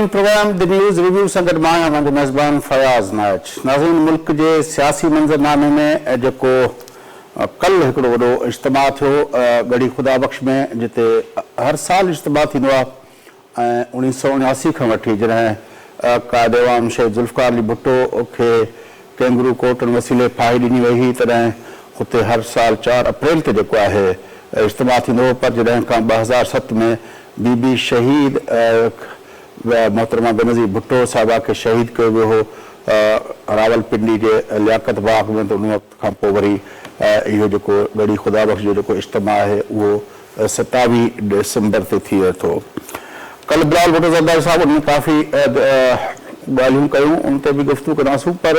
ناظرين programme the news review سان گڏ مان آهيان اوهان جو ميزبان فياض نائچ. ناظرين ملڪ جي سياسي منظرنامي ۾ جيڪو ڪلهه هڪڙو وڏو اجتماع ٿيو ڳڙهي خدا بخش ۾ جتي هر سال اجتماع ٿيندو آهي ۽ اوڻيهه سئو اڻياسي کان وٺي جڏهن قائد عوام شهيد ذوالفقار علي ڀٽو کي ڪينگرو ڪورٽن وسيلي ڦاهي ڏني وئي هئي تڏهن اتي هر سال چار اپريل تي جيڪو آهي اجتماع ٿيندو هو پر جڏهن کان 2007 ۾ بي بي شهيد محترمه بينظير ڀٽو صاحبه کي شهيد ڪيو ويو هو راولپنڊي جي لياقت باغ ۾ ته ان وقت کان پوء وري اهو جيڪو ڳڙهي خدا بخش جو جيڪو اجتماع آهي اهو 27 ڊسمبر تي ٿئي ٿو. ڪلهه بلاول ڀٽو زرداري صاحب ان ۾ ڪافي ڳالهيون ڪيون ان تي به گفتگو ڪنداسون پر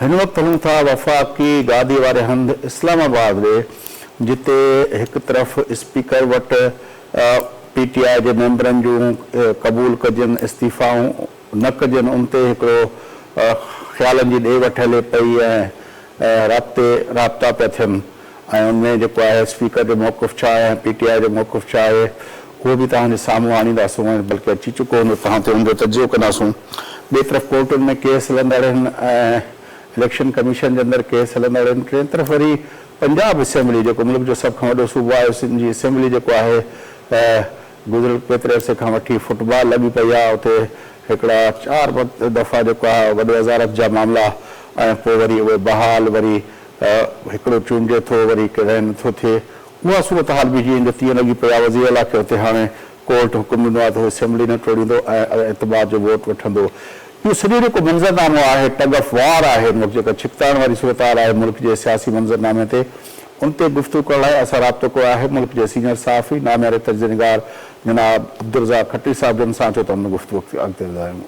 هن وقت هلون ٿا وفاقي گادي واري هنڌ اسلام آباد ڏي جتي هڪ طرف اسپيڪر وٽ پي ٽي آء جي ميمبرن جون قبول ڪجن استعيفائون نه ڪجن ان تي هڪڙو خيالن جي ڏي وٺ هلي پئي ۽ رابطي رابطا پيا ٿين ۽ ان ۾ جيڪو آهي اسپيڪر جو موقف ڇا آهي ۽ پي ٽي آء جو موقف ڇا آهي اهو به توهان جي سامهون آڻينداسون ۽ بلڪه اچي چڪو هوندو توهان تي ان جو تجزيو ڪنداسون. ٻئي طرف ڪورٽن ۾ ڪيس هلندڙ آهن ۽ اليڪشن ڪميشن جي اندر ڪيس هلندڙ آهن. ٽئين طرف وري پنجاب اسيمبلي جيڪو ملڪ جو سڀ کان وڏو صوبو آهي ان جي اسيمبلي جيڪو آهي گذريل ڪيتري عرصي کان وٺي فٽبال لڳي پئي آهي اتي هڪڙا چار دفعا جيڪو آهي وڏي وزارت جا معاملا ۽ پوء وري اهي بحال وري هڪڙو چونڊجي ٿو وري ڪڏهن نه ٿو ٿئي. اها صورتحال به جيئن جو تيئن لڳي پئي آهي. وزير اعليٰ کي اتي هاڻي ڪورٽ حڪم ڏنو آهي ته هو اسيمبلي نه ٽوڙيندو ۽ اعتماد جو ووٽ وٺندو. اهو سڄو جيڪو منظرنامو آهي ٽگ آف وار آهي هن وقت جيڪا ڇڪتاڻ واري صورتحال آهي ملڪ جي سياسي منظرنامي تي ان تي گفتگو ڪرڻ لاء اسان رابطو ڪيو آهي ملڪ جي سينيئر صحافي نامياري تجزيه نگار جناب عبدالرزاق کٽري صاحب جن سان اچو ته ان گفتگو اڳتي وڌايون.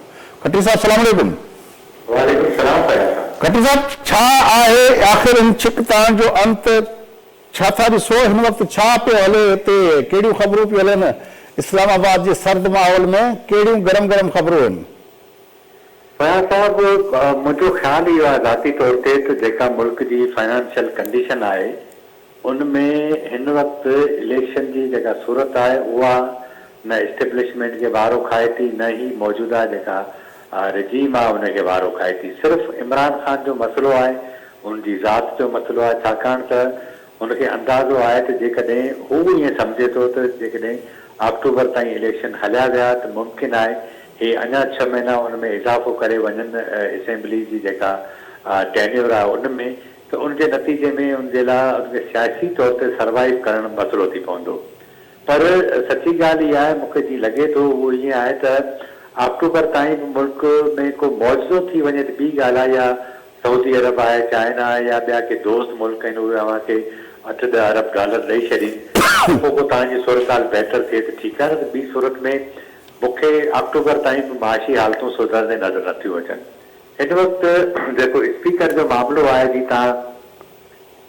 کٽري صاحب سلام عليڪم. وعليڪم السلام فياض صاحب. کٽي صاحب ڇا آهي آخر ان ڇڪتاڻ جو انت ڇا ٿا ڏسو هن وقت ڇا پيو هلي هتي ڪهڙيون خبرون پيون هلن اسلام آباد جي سرد ماحول ۾ ڪهڙيون گرم گرم خبرون آهن. فياض صاحب منهنجو خيال اهو آهي ذاتي طور تي ته جيڪا ملڪ جي فنانشل ڪنڊيشن آهي ان ۾ هن وقت اليڪشن جي جيڪا صورت آهي اها نه اسٽيبلشمينٽ کي وارو کائي ٿي نه ئي موجوده جيڪا رجيم آهي ان کي وارو کائي ٿي. صرف عمران خان جو مسئلو آهي ان جي ذات جو مسئلو آهي ڇاڪاڻ ته هن کي اندازو آهي ته جيڪڏهن هو ائين سمجهي ٿو ته جيڪڏهن آڪٽوبر تائين اليڪشن هليا ويا ته ممڪن آهي هي اڃا ڇهه مهينا ان ۾ اضافو ڪري وڃن اسيمبلي جي جيڪا ٽينيور آهي ان ۾ ته ان جي نتيجي ۾ ان جي لاء ان کي سياسي طور تي سروائيو ڪرڻ مسئلو ٿي پوندو. پر سچي ڳالهه اها آهي مون کي جيئن لڳي ٿو اهو ائين آهي ته آڪٽوبر تائين به ملڪ ۾ ڪو معجزو ٿي وڃي ته ٻي ڳالهه آهي يا سعودي عرب آهي، چائنا آهي يا ٻيا ڪي دوست ملڪ آهن اهي اوهان کي اٺ ڏهه ارب ڊالر ڏئي ڇڏين ته پوء ڪو توهان جي صورتحال بهتر ٿئي ته ٺيڪ آهي نه ته ٻي صورت ۾ مون کي آڪٽوبر تائين به معاشي حالتون سڌرندي نظر نٿيون اچن. هن وقت جيڪو اسپيڪر جو معاملو آهي جي توهان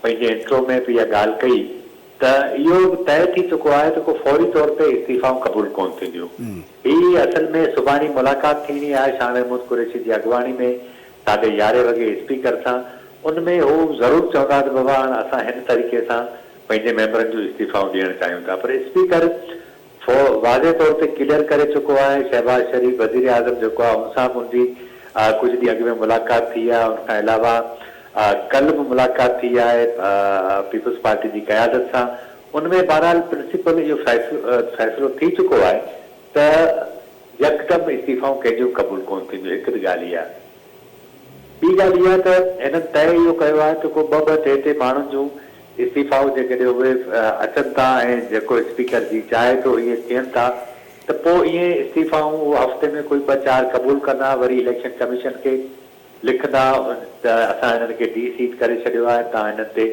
پنهنجي انٽرو ۾ به اها ڳالهه ڪئي ته اهو به طئي ٿي چڪو آهي ته ڪو فوري طور تي استعيفائون قبول ڪونه ٿينديون. هي اصل ۾ سڀاڻي ملاقات ٿيڻي آهي شاهه محمود قريشي جي اڳواڻي ۾ ساڍي يارهين وڳي اسپيڪر سان ان ۾ هو ضرور چوندا ته بابا هاڻ اسان هن طريقي سان پنهنجي ميمبرن جون استعيفائون ڏيڻ چاهيون ٿا پر اسپيڪر سو واضح طور تي ڪليئر ڪري چڪو آهي، شهباز شريف وزيراعظم جيڪو آهي ان سان به ان جي ڪجهه ڏينهن اڳ ۾ ملاقات ٿي آهي، ان کان علاوه ڪلهه به ملاقات ٿي آهي پيپلز پارٽي جي قيادت سان، ان ۾ بهرحال پرنسپل اهو فيصلو ٿي چڪو آهي ته يڪدم استعيفائون ڪنهن جون به قبول ڪونه ٿينديون، هڪ ته ڳالهه اها. ٻي ڳالهه اها ته هنن طئي اهو ڪيو آهي ته ڪو ٻه ٻه ٽي ٽي ماڻهن جون استعيفائون جيڪڏهن اهي اچن ٿا ۽ جيڪو اسپيڪر جي چاهي ٿو اهي ٿين ٿا ته پوء اهي استعيفائون اهو هفتي ۾ ڪوئي ٻه چار قبول ڪندا وري اليڪشن ڪميشن کي لکندا ته اسان هنن کي ڊي سيٽ ڪري ڇڏيو آهي توهان هنن تي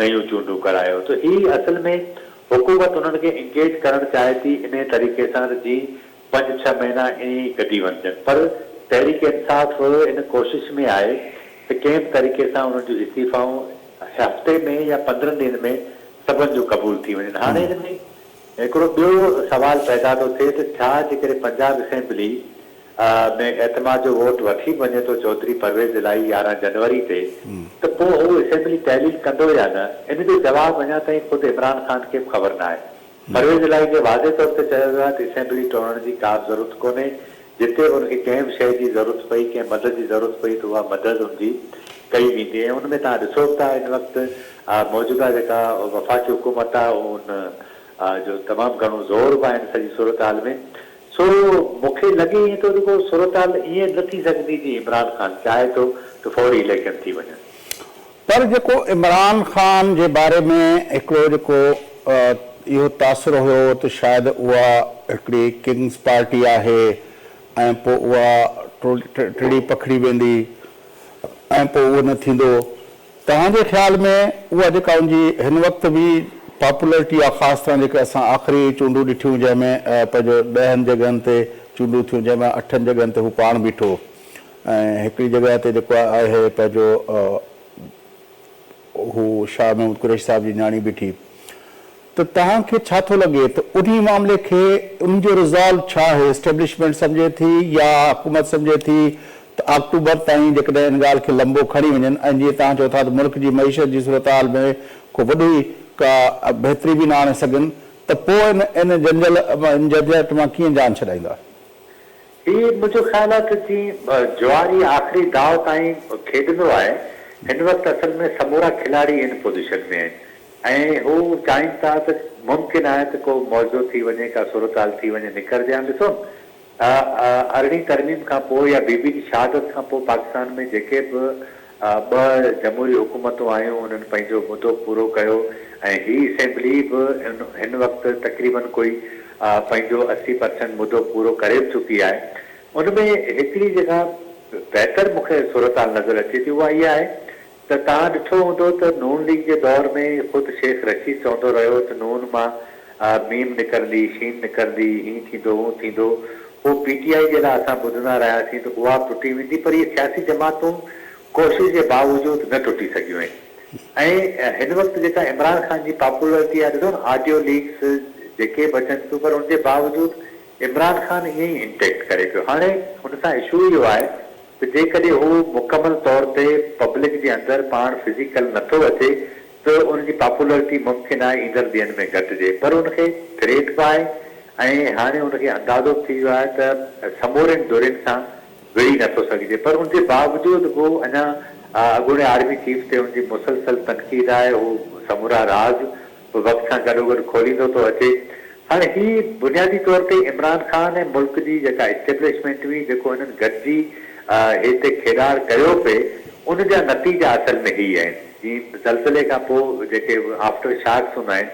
نيون چونڊون ڪرايو ته هي اصل ۾ حڪومت انهن کي انگيج ڪرڻ چاهي ٿي انهي طريقي سان ته جي پنج ڇهه مهينا ائين ئي ڪڍي وڃجن پر تحريڪ انصاف ان ڪوشش ۾ آهي ته ڪنهن به طريقي سان انهن جون استعيفائون هفتي ۾ يا 15 ڏينهن ۾ سڀن جون قبول ٿي وڃن. هاڻي ان ۾ هڪڙو ٻيو سوال پيدا ٿو ٿئي ته ڇا جيڪڏهن پنجاب اسيمبلي ۾ اعتماد جو ووٽ وٺي به وڃي ٿو چوڌري پرويز الاهي 11 جنوري تي ته پوء هو اسيمبلي تحليل ڪندو يا نه؟ ان جو جواب اڃا تائين خود عمران خان کي به خبر ناهي. پرويز الاهي کي واضح طور تي چيو ويو آهي ته اسيمبلي ٽوڙڻ جي ڪا به ضرورت ڪونهي، جتي به ان کي ڪنهن به شيء جي ضرورت پئي، ڪنهن مدد جي ضرورت پئي ته اها مدد ان جي ڪئي ويندي ۽ ان ۾ توهان ڏسو به ٿا هن وقت موجوده جيڪا وفاقي حڪومت آهي ان جو تمام گهڻو زور به آهي ان سڄي صورتحال ۾. سو مون کي لڳي ائين ٿو ته ڪو صورتحال ائين نه ٿي سگهندي جيئن عمران خان چاهي ٿو ته فوري اليڪشن ٿي وڃن. پر جيڪو عمران خان جي باري ۾ هڪڙو جيڪو اهو تاثر هيو ته شايد اها هڪڙي ڪنگز پارٽي آهي ۽ پوء اها ٽڙي پکڙي ويندي ۽ پوء اهو نه ٿيندو. توهان جي خيال ۾ اها جيڪا ان جي هن وقت به پاپولرٽي آهي خاص طرح جيڪي اسان آخري چونڊون ڏٺيون جنهن ۾ پنهنجو ڏهن جڳهن تي چونڊون ٿيون جنهن ۾ اٺن جڳهن تي هو پاڻ بيٺو ۽ هڪڙي جڳهه تي جيڪو آهي پنهنجو هو شاهه محمود قريشي صاحب جي نياڻي بيٺي ته توهان کي ڇا ٿو لڳي ته انهي معاملي کي انهي جو ريزالو ڇا آهي اسٽيبلشمينٽ سمجهي ٿي يا حڪومت سمجهي ٿي ته آڪٽوبر تائين جيڪڏهن ان ڳالهه کي لنبو کڻي وڃن ۽ جيئن توهان چئو ٿا ته ملڪ جي معيشت جي صورتحال ۾ ڪو وڏو ئي ڪا بهتري به نه آڻي سگهن ته پوء ان ان جنجل ان جنجهٽ مان ڪيئن جان ڇڏائيندا؟ هي منهنجو خيال آهي ته جيئن جواري آخري داء تائين کيڏندو آهي، هن وقت اصل ۾ سمورا کلاڙي ان پوزيشن ۾ آهن ۽ هو چاهين ٿا ته ممڪن آهي ته ڪو معجزو ٿي وڃي، ڪا صورتحال ٿي وڃي نڪرجي. هاڻ ڏسو نه ارڙهين ترميم کان پوء يا بي بي جي شهادت کان پوء پاڪستان ۾ جيڪي به ٻه جمهوري حڪومتون آيون انهن پنهنجو مدو پورو ڪيو ۽ هي اسيمبلي به هن وقت تقريبن ڪوئي پنهنجو 80 پرسنٽ مدو پورو ڪري به چڪي آهي. ان ۾ هڪڙي جيڪا بهتر مون کي صورتحال نظر اچي ٿي اها اها آهي ته توهان ڏٺو هوندو ته نون ليگ جي دور ۾ خود شيخ رشيد چوندو رهيو ته نون مان ميم نڪرندي، شين نڪرندي، هين ٿيندو، هون ٿيندو. پوء پي ٽي آء جي لاء اسان ٻڌندا رهياسين ته اها به ٽٽي ويندي پر اهي سياسي جماعتون ڪوشش جي باوجود نه ٽٽي سگهيون آهن ۽ هن وقت جيڪا عمران خان جي پاپولرٽي آهي ڏسو نه آڊيو ليڪس جيڪي به اچن ٿيون پر ان جي باوجود عمران خان ائين ئي انٽيڪٽ ڪري پيو. هاڻي ان سان اشو اهو آهي ته جيڪڏهن هو مڪمل طور تي پبلڪ جي اندر پاڻ فزيڪل نٿو اچي ته ان جي پاپولرٽي ممڪن آهي ايندڙ ڏينهن ۾ گهٽجي پر ان کي ٿريٽ به آهي ۽ هاڻي ان کي اندازو به ٿي ويو آهي ته سمورين ڌرين سان وڙهي نٿو سگهجي پر ان جي باوجود به اڃا اڳوڻي آرمي چيف تي ان جي مسلسل تنقيد آهي هو سمورا راز به وقت سان گڏوگڏ کوليندو ٿو اچي. هاڻي هي بنيادي طور تي عمران خان ۽ ملڪ جي جيڪا اسٽيبلشمينٽ هئي جيڪو هنن گڏجي هتي کيڏاڙ ڪيو پئي ان جا نتيجا اصل ۾ هي آهن. جيئن زلزلي کان پوء جيڪي آفٽر شاڪس هوندا آهن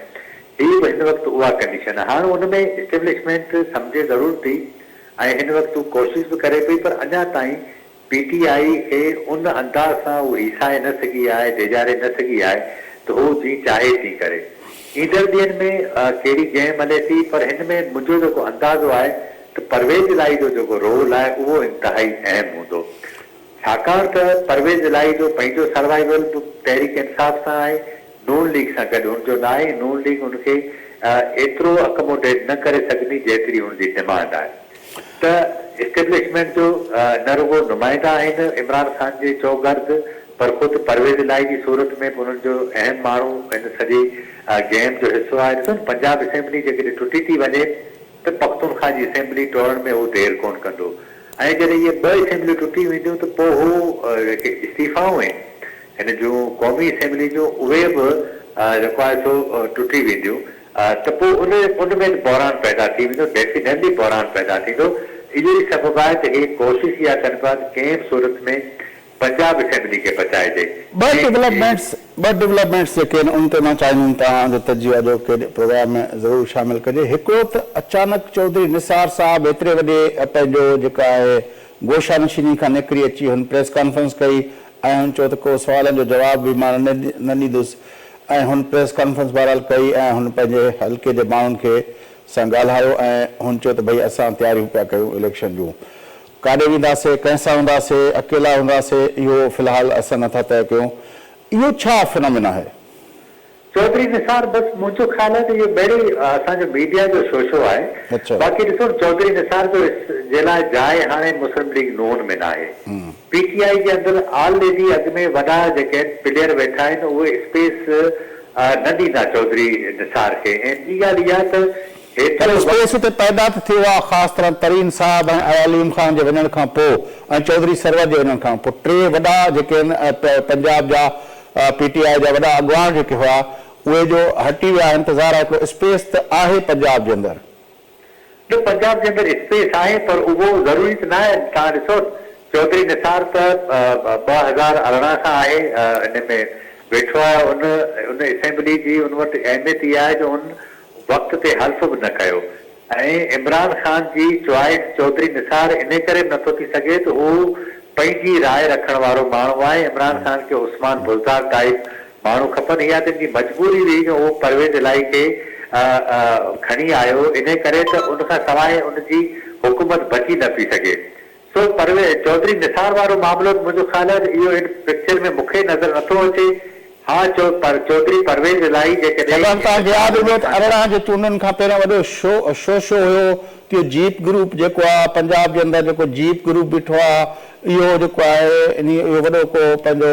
هي به هن وقت اها ڪنڊيشن آهي. هاڻ ان ۾ اسٽيبلشمينٽ سمجهي ضرور ٿي ۽ هن وقت هو ڪوشش به ڪري پئي پر اڃا تائين پي ٽي آء کي ان انداز سان هو هيسائي نه سگهي آهي، ڊيڄاري نه سگهي آهي ته هو جيئن چاهي تيئن ڪري. ايندڙ ڏينهن ۾ ڪهڙي گيم هلي ٿي پر هن ۾ منهنجو جيڪو اندازو آهي ته پرويز الاهي جو جيڪو رول آهي اهو انتهائي اهم هوندو. ڇاڪاڻ ته پرويز الاهي جو پنهنجو سروائيول به تحريڪ انصاف سان آهي، نون ليگ سان گڏ هن جو ناهي، نون ليگ هن کي ايترو اڪموڊيٽ نه ڪري سگهندي جيتري هن جي ڊمانڊ آهي ته اسٽيبلشمينٽ جو نه رڳو نمائندا آهن عمران خان جي چوگرد پر خود پرويز الاهي جي صورت ۾ به انهن جو اهم ماڻهو هن سڄي گيم جو حصو آهي. ڏسو نه پنجاب اسيمبلي جيڪڏهن ٽٽي ٿي وڃي ته پختونخوا جي اسيمبلي ٽوڙڻ ۾ هو دير ڪونه ڪندو ۽ جڏهن اهي ٻه اسيمبليون ٽٽي وينديون ته پوء هو جيڪي استعيفائون آهن هن جون قومي اسيمبلي جون اهي به جيڪو آهي سو ٽٽي وينديون ته پوء ان ان ۾ به بحران پيدا ٿي ويندو ڊيفينيٽلي بحران پيدا ٿيندو اهو ئي سبب آهي ته هي ڪوشش اها ڪن پيا ته ڪنهن به صورت ۾ پنجاب اسيمبلي کي بچائجي ٻه ڊولپمينٽس ٻه ڊولپمينٽس جيڪي آهن ان تي مان چاهيندم توهان جو تجزيو اڄوڪي پروگرام ۾ ضرور شامل ڪجي هڪڙو ته اچانڪ چوڌري نثار صاحب ايتري وڏي پنهنجو جيڪا آهي گوشه نشيني کان نڪري اچي هن پريس ڪانفرنس ڪئي ۽ هن چيو ته ڪو سوالن جو جواب به مان نه ڏيندس ۽ هن پريس ڪانفرنس بهرحال ڪئي ۽ هن پنهنجي حلقي جي ماڻهن کي سان ڳالهايو ۽ هن چيو ته ڀئي اسان تياريون پيا ڪيون اليڪشن جون ڪاڏي وينداسي ڪنهن سان هونداسي اڪيلا هونداسي اهو في الحال اسان نٿا طئي ڪيون اهو ڇا فنامينا آهي؟ چوڌري نثار بس منهنجو خيال آهي ته اهو ميري اسان جو ميڊيا جو شوشو آهي باقي ڏسو نه چوڌري نثار جو جي لاء جاء هاڻي مسلم ليگ نون ۾ ناهي پي ٽي آء جي اندر آلريڊي اڳ ۾ وڏا جيڪي آهن پليئر ويٺا آهن اهي اسپيس نه ڏيندا چوڌري نثار کي ۽ ٻي ڳالهه اها ته پر هيترو وقت. اسپيس اتي پيدا ته ٿيو آ خاص طرح ترين صاحب ۽ عليم خان جي وڃڻ کان پوء ۽ چوڌري سرور جي وڃڻ کان پوء ٽي وڏا جيڪي آهن پنجاب جا پي ٽي آء جا وڏا اڳواڻ جيڪي هيا اهي جو هٽي ويا آهن ته ظاهر آهي هڪڙو اسپيس ته آهي پنجاب جي اندر. نه پنجاب جي اندر اسپيس آهي پر اهو ضروري ته ناهي توهان ڏسو چوڌري نثار ته 2018 کان آهي ان ۾ ويٺو آهي ان ان اسيمبلي جي ان وٽ اهميت اها آهي جو ان وقت تي حلف به نه ڪيو ۽ عمران خان جي چوائس چوڌري نثار انهي ڪري به نٿو ٿي سگهي ته هو پنهنجي راء رکڻ وارو ماڻهو آهي عمران خان کي عثمان بوزدار ٽائيپ ماڻهو کپن اها ته ان جي مجبوري هئي جو اهو پرويز الاهي کي کڻي آيو انهي ڪري ته ان کان سواء ان جي حڪومت بچي نه پئي سگهي سو پرويز چوڌري نثار وارو معاملو ته منهنجو خيال آهي ته اهو ان پڪچر ۾ مون کي نظر نٿو اچي. ها چو پر چوڌري پرويز الاهي جيڪڏهن ڇاڪاڻ توهان کي ياد هوندو ته عمران خان 18 جي چونڊن کان پهريان وڏو شو شوشو هيو ته اهو جيپ گروپ جيڪو آهي پنجاب جي اندر جيڪو جيپ گروپ بيٺو آهي اهو جيڪو آهي انهي اهو وڏو ڪو پنهنجو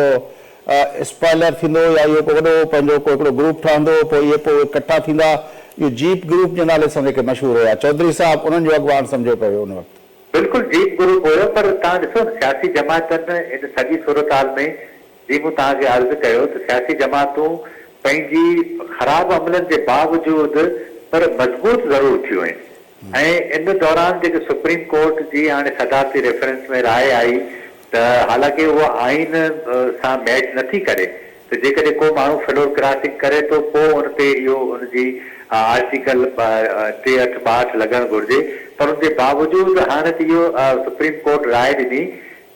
اسپوائلر ٿيندو يا اهو ڪو وڏو پنهنجو ڪو هڪڙو گروپ ٺهندو پوء اهي پوء اهي ڪٺا ٿيندا اهو جيپ گروپ جي نالي سان جيڪي مشهور هيا چوڌري صاحب انهن جو اڳواڻ سمجهيو پيو ويو ان وقت. بلڪل جيپ گروپ هيو پر توهان ڏسو نه سياسي جماعتن ان سڄي صورتحال ۾ جيئن مون توهان کي عرض ڪيو ته سياسي جماعتون پنهنجي خراب عملن جي باوجود پر مضبوط ضرور ٿيون آهن ۽ ان دوران جيڪي سپريم ڪورٽ جي هاڻي صدارتي ريفرنس ۾ راء آئي ته حالانڪه اهو آئين سان ميچ نٿي ڪري ته جيڪڏهن ڪو ماڻهو فلور ڪراسنگ ڪري ٿو پوء ان تي اهو ان جي آرٽيڪل ٽي اٺ 62 لڳڻ گهرجي پر ان جي باوجود هاڻي ته اهو سپريم ڪورٽ راء ڏني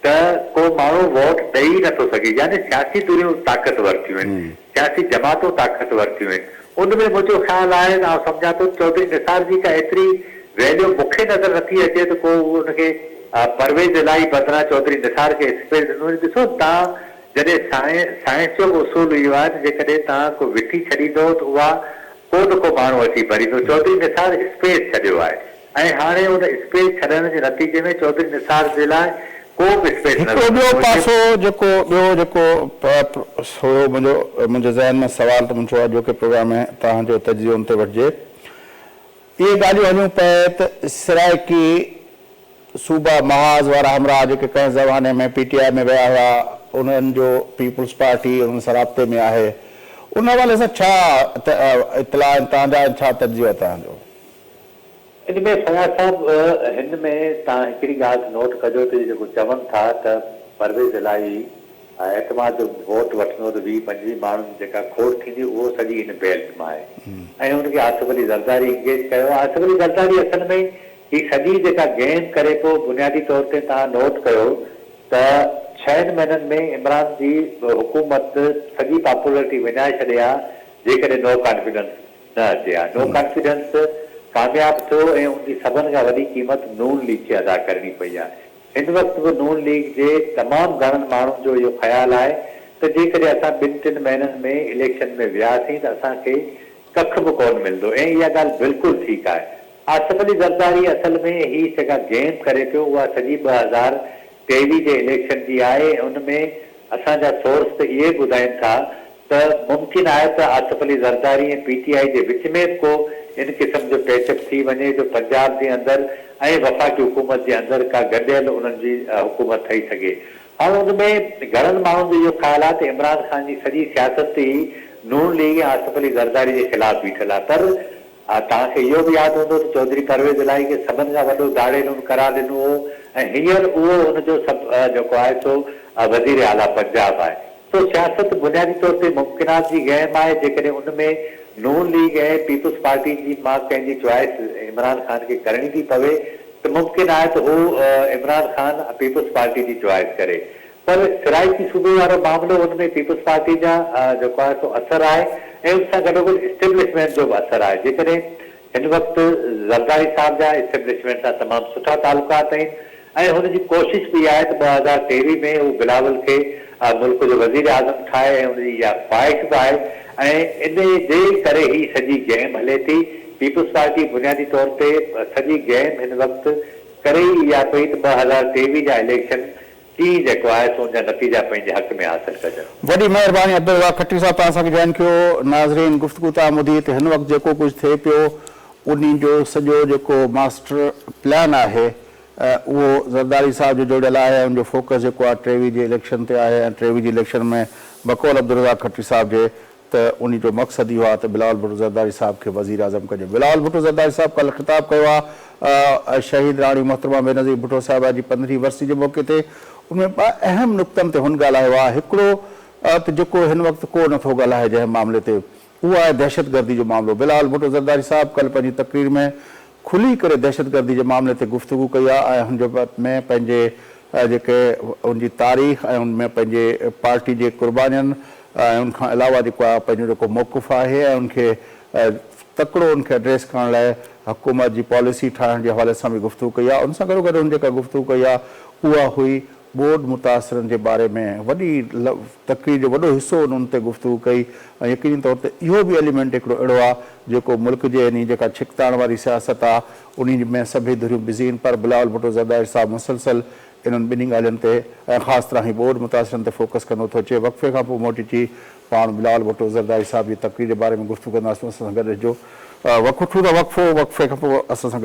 ته ڪو ماڻهو ووٽ ڏئي ئي نٿو سگهي يعني سياسي ڌريون طاقتور ٿيون آهن سياسي جماعتون طاقتور ٿيون آهن ان ۾ منهنجو خيال آهي ته آئون سمجهان ٿو چوڌري نثار جي ڪا ايتري ويليو مون کي نظر نٿي اچي ته ڪو ان کي پرويز الاهي بدران چوڌري نثار کي اسپيس ڏنو وڃي ڏسو تان جڏهن سائنس جو به اصول اهو آهي ته جيڪڏهن توهان ڪو وٿي ڇڏيندؤ ته اها ڪو نه ڪو ماڻهو اچي ڀريندو. چوڌري نثار اسپيس ڇڏيو آهي ۽ هاڻي ان اسپيس ڇڏڻ جي نتيجي ۾ چوڌري نثار جي لاء ڪو به اسپيس هڪڙو نظر ٻيو نٿو اچي. پاسو جيڪو ٻيو جيڪو هيو منهنجو منهنجي ذهن ۾ سوال ته مون چيو اڄوڪي پروگرام ۾ توهان جو تجزيو ان تي وٺجي. اهي ڳالهيون هليون پئي ته سرائيڪي صوبا محاذ وارا همراهه جيڪي ڪنهن زماني ۾ پي ٽي آء ۾ ويا هيا انهن جو پيپلز پارٽي انهن سان رابطي ۾ آهي ان حوالي سان ڇا اطلاع آهن توهان جا ۽ ڇا تجزيو آهي توهان جو؟ ان ۾ فياض صاحب هن ۾ توهان هڪڙي ڳالهه ته نوٽ ڪجو ته جيڪو چون ٿا ته پرويز الاهي اعتماد جو ووٽ وٺندو ته 20 25 ماڻهن جي جيڪا کوٽ ٿيندي اهو سڄي هن بيلٽ مان آهي ۽ ان کي آصف علي زرداري انگيج ڪيو آهي آصف علي زرداري اصل ۾ هي سڄي جيڪا گيم ڪري پيو بنيادي طور تي توهان نوٽ ڪيو ته ڇهن مهينن ۾ عمران جي حڪومت سڄي پاپولرٽي وڃائي ڇڏي ها جيڪڏهن نو ڪانفيڊنس نه اچي ها نو ڪانفيڊنس ڪامياب ٿيو ۽ ان جي سڀن کان وڏي قيمت نون ليگ کي ادا ڪرڻي پئي آهي هن وقت به نون ليگ جي تمام گهڻن ماڻهن جو اهو خيال آهي ته جيڪڏهن اسان ٻن ٽن مهينن ۾ اليڪشن ۾ وياسين ته اسان کي ڪک به ڪونه ملندو ۽ اها ڳالهه بلڪل ٺيڪ آهي. آصف علي زرداري اصل ۾ هي جيڪا گيم ڪري پيو اها سڄي 2023 جي اليڪشن جي آهي ۽ ان ۾ اسان جا سورس ته اهي به ٻڌائين ٿا ته ممڪن آهي ته آصف علي زرداري ۽ پي ٽي آء جي وچ ۾ به ڪو ان قسم جو پيچ اپ ٿي وڃي جو پنجاب جي اندر ۽ وفاقي حڪومت جي اندر ڪا گڏيل انهن جي حڪومت ٺهي سگهي. هاڻ ان ۾ گهڻن ماڻهن جو اهو خيال آهي ته عمران خان جي سڄي سياست ئي نون ليگ ۽ آصف علي زرداري جي خلاف بيٺل آهي پر توهان کي اهو به ياد هوندو ته چوڌري پرويز الاهي کي سڀن کان وڏو ڌاڙيل هن قرار ڏنو هو ۽ هينئر اهو ان جو سڀ جيڪو آهي سو وزير اعليٰ پنجاب آهي. سو سياست بنيادي طور تي ممڪنات جي گيم آهي، جيڪڏهن ان ۾ نون ليگ ۽ پيپلز پارٽي جي مان ڪنهن جي چوائس عمران خان کي ڪرڻي ٿي پوي ته ممڪن آهي ته هو عمران خان پيپلز پارٽي جي چوائس ڪري پر سرائيڪي صوبي وارو معاملو ان ۾ پيپلز پارٽي جا جيڪو آهي سو اثر آهي ۽ ان سان گڏوگڏ اسٽيبلشمينٽ جو به اثر آهي جيڪڏهن هن وقت زرداري صاحب جا اسٽيبلشمينٽ سان تمام سٺا تعلقات آهن ۽ هن جي ڪوشش به اها آهي ته 2023 ۾ هو بلاول کي ملڪ جو وزيراعظم ٺاهي ۽ ان جي اها خواهش به آهي ۽ ان جي ڪري هي سڄي گيم هلي ٿي. پيپلز پارٽي بنيادي طور تي سڄي گيم هن وقت ڪري ئي اها پئي ته 2023 جا اليڪشن ڪيئن جيڪو آهي سو ان جا نتيجا پنهنجي حق ۾ حاصل ڪجن. وڏي مهرباني عبدالرزاق کٽي صاحب توهان اسان کي جوائن ڪيو. ناظرين گفتگو توهان ٻڌي ته هن وقت جيڪو ڪجهه ٿئي پيو انهي جو سڄو جيڪو ماسٽر پلان آهي اهو زرداري صاحب جو جوڙيل آهي ۽ ان جو فوڪس جيڪو آهي ٽيويهه جي اليڪشن تي آهي ۽ ٽيويهه جي اليڪشن ۾ بقول عبدالرزاق کٽي صاحب جي ته انهي جو مقصد اهو آهي ته بلاول ڀٽو زرداري صاحب کي وزيراعظم ڪجي. بلاول ڀٽو زرداري صاحب ڪالهه خطاب ڪيو آهي شهيد راڻي محترمه بينظير ڀٽو صاحبه جي پندرهين ورسي جي موقعي تي ان ۾ ٻه اهم نقطن تي هن ڳالهايو آهي هڪڙو ته جيڪو هن وقت ڪو نٿو ڳالهائي جنهن معاملي تي اهو آهي دهشتگردي جو معاملو. بلاول ڀٽو زرداري صاحب ڪالهه پنهنجي تقرير ۾ کلي ڪري دهشتگردي جي معاملي تي گفتگو ڪئي آهي ۽ هن جو ۾ پنهنجي جيڪي ان جي تاريخ ۽ ان ۾ پنهنجي پارٽي جي قربانين ۽ ان کان علاوه جيڪو آهي پنهنجو جيڪو موقف آهي ۽ ان کي تڪڙو ان کي ايڊريس ڪرڻ لاء حڪومت جي پاليسي ٺاهڻ جي حوالي سان به گفتگو ڪئي آهي ان سان گڏوگڏ هن جيڪا گفتگو ڪئي آهي اها هئي ٻوڏ متاثرن جي باري ۾ وڏي تقرير جو وڏو حصو ان تي گفتگو ڪئي ۽ يقيني طور تي اهو به ايليمينٽ هڪڙو اهڙو آهي جيڪو ملڪ جي انهي جيڪا ڇڪتاڻ واري سياست آهي انهي ۾ سڀئي ڌريون بزي آهن پر بلاول ڀٽو زرداري صاحب مسلسل انهن ٻنهي ڳالهين تي ۽ خاص طرح هي ٻوڏ متاثرن تي فوڪس ڪندو ٿو اچي وقفي کان پوء موٽي اچي پاڻ بلاول ڀٽو زرداري صاحب جي تقرير جي باري ۾ گفتگو ڪنداسون اسان سان گڏ رهجو وقفو ٿا وقفو وقفي کان پوء اسان سان گڏ.